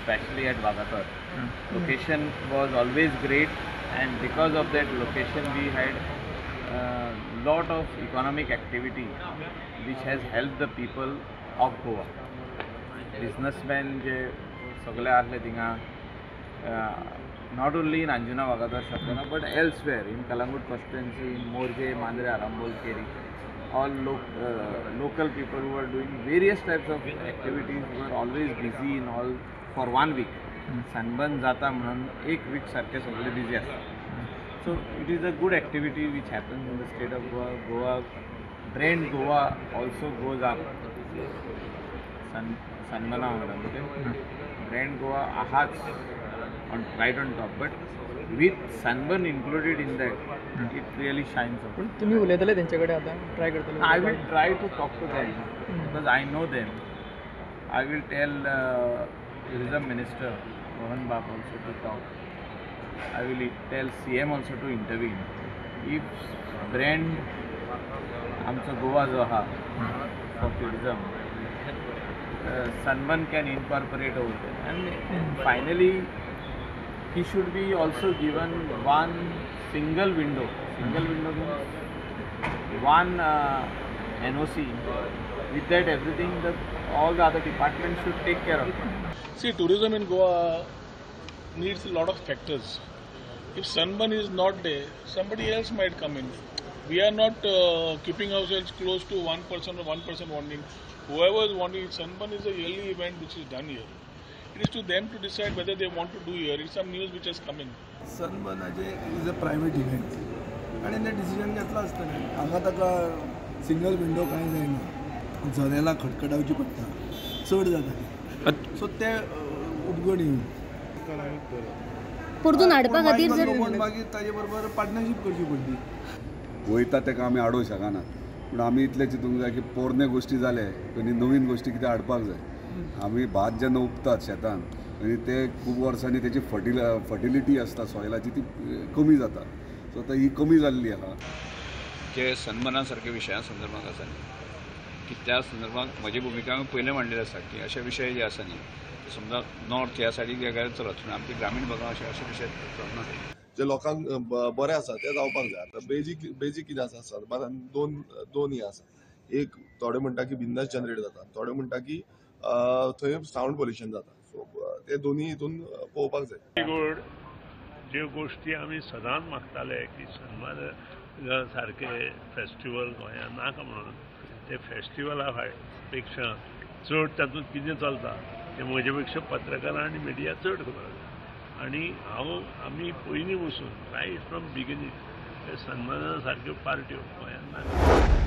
especially at Vagator. Location was always great, and because of that location we had lot of economic activity which has helped the people of Goa. Businessmen जे सगळे आसले थिंगा, not only in Anjuna Vagator Chapora but elsewhere in Calangute constituency, in Morjim, Mandrem, Arambol, Keri, all local people who are doing various types of activities were always busy in all for 1 week. Sunburn जाता म्हणून एक week सारखे सगळे busy आसता. So it is a good activity which happens in the state of Goa. Goa brand Goa also goes up सनबर्ना वांगडा, म्हणजे brand Goa आहाच on right on top, but with sunburn included in that, it really shines up. पूण तुमी उलयतले तेंचे कडेन आतां try करतले? I will try to talk to them because I know them. I will tell tourism minister Mohan Bab also to talk. I will tell CM also to intervene. If brand आमचो गोवा जो आहा for tourism, sunburn can incorporate over there. And finally, he should be also given one single window. Single window means one NOC. With that, everything, all the other departments should take care of it. See, tourism in Goa needs a lot of factors. If sunburn is not there, somebody else might come in. We are not keeping ourselves close to one person or one person wanting. Whoever is wanting, sunburn is a yearly event which is done here. It is to them to decide whether they want to do here. It's some news which has come in. सनबर्नाचे is a private event आनी ते decision घेतलां आसतलें. हांगा ताका single window कांय जायना, जनेलां खटखटावची पडटा, चड जाता ती. सो ते उपगण येवन परतून हाडपा खातीर जर मागीर ताजे बरोबर पार्टनरशीप करची पडली. वयता ताका आमी आडोवंक शकना, पूण आमी इतलें चिंतूंक जाय की पोरणे गोश्टी जाले आनी नवीन गोश्टी कितें हाडपाक जाय. आमी भात जेन्ना उपतात शेतान आनी ते खूब वर्सांनी तेची फर्टिलिटी आसता सॉयलाची ती कमी जाता. सो आतां ही कमी जाल्ली आहा. जे सनबर्ना सारके विशया संदर्भात आसा न्ही, की त्या संदर्भात म्हजी भुमिका हांवें पयलें मांडलेली आसा की अशे विशय जे आसा न्ही, समजा नॉर्थ ह्या सायडीक वेगळे चलत, पूण आमच्या ग्रामीण भागांत अशे अशे विशय चलना. जे लोकांक बरें आसा तें जावपाक जाय. आतां बेजीक कितें आसा, सनबर्नान दोन हें आसा. एक थोडे म्हणटा की बिजनस जनरेट जाता, थोडे म्हणटा की थंय सावंड पोल्युशन जाता. सो ते दोनी हितून पळोवपाक जाय. गोड ज्यो गोश्टी आमी सदांच मागताले की सनबर्न सारके फेस्टिवल गोंयांत नाका म्हणून, ते फेस्टिवला पेक्षा चड तातूंत कितें चलता तें म्हजे पेक्षा पत्रकारां आनी मिडिया चड खबर आसा. आनी हांव आमी पयलीं वचून रायट फ्रॉम बिगिनींग ते सनबर्ना सारक्यो पार्ट्यो गोंयांत नाका.